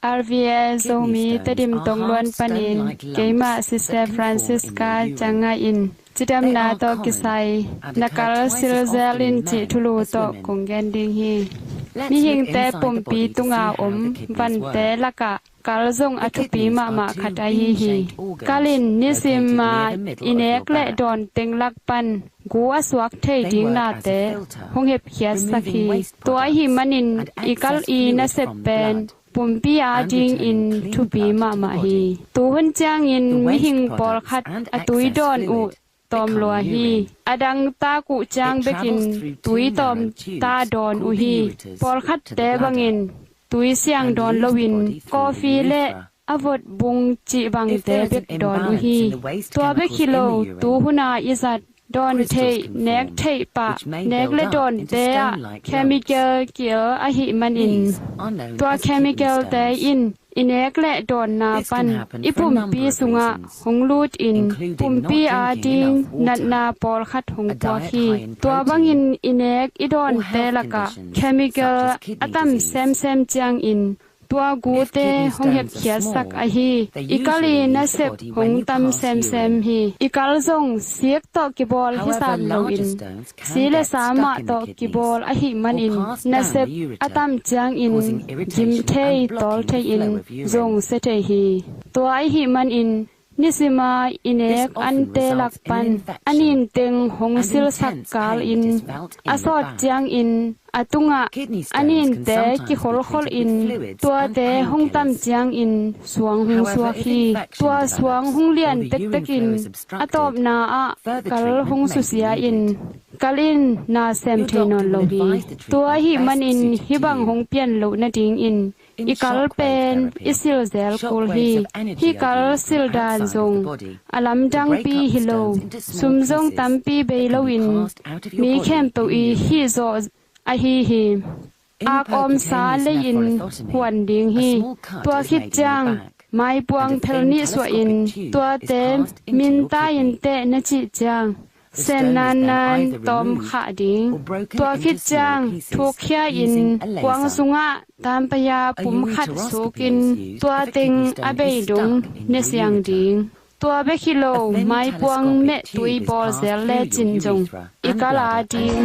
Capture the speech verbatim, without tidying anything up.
R V A Zomi Tedim tong luan panin keimah Sister Francisca Ciang Ngai in cidamna tawh kisai na kal silzel in cih thulu tawh kong gen ding hi. Mihingte pumpi tunga om vante lakah kal zong a thupi mahmah khat ahi hi. Kal in nisim a i nek le dawn teng lak pan gu a suak thei ding nate hong hepkhiatsak hi. Tua ahih manin i kal i nasep pen pumpi adingin thupi mahmah hi. Tuhun ciangin mihing pawlkhat a tui dawn uh tawm lua hi. A dang tak uh ciang bekin tui tawm ta dawn uh hi. Pawlkhatte bangin tui siang dawn loin coffee le a vot bung cih bangte bek dawn uh hi. Tua bek hi lo, tuhuna i zat dawn theih, nek theih pah, nek le dawnte ah chemical kil ahih manin tua chemicalte in i nek le dawnna pan i pumpi sungah hong lutin pumpi ading natna pawlkhat hong puak hi. Tua bangin i nek i dawnte lakah chemical a tam semsem ciangin tua gute hong hepkhiatsak ahi i kal i nasep hong tam semsem hi. I kal zong sik tawh kibawl hi sam loin si le sa mah tawh kibawl ahih manin nasep a tam ciangin gim thei tawl thei in zong sia thei hi. Tua ahih manin nisima i nek ante lak pan a ninteng hong silsak kalin a sawt ciangin a tungah a ninte kikholkholin tuate hong tam ciangin suang hong suak hi. Tua suang hong lian tektekin a tawpna ah kal hong susia in kal in na sem thei nawn lo hi. Tua ahih manin hih bang hong pian loh nadingin i kal pen i silzel kul hi. Hih kal sildan zong a lamdangpi hi lo, sum zong tampi bei loin mi khempeuh i hih zawh ahi hi. Ak awmsa lei-in huan ding hi. Tua khit ciang maipuang phel nih suahin tuate minta in teh na cih ciang sen nannan tawm khah ding. Tua khit ciang thukkhia in kuang sungah tampaya pum khat sukin tua teng a bei dong ne siang ding. Tua bek hi lo, maipuang meh tui bawl zel lecin zong i kal a ding.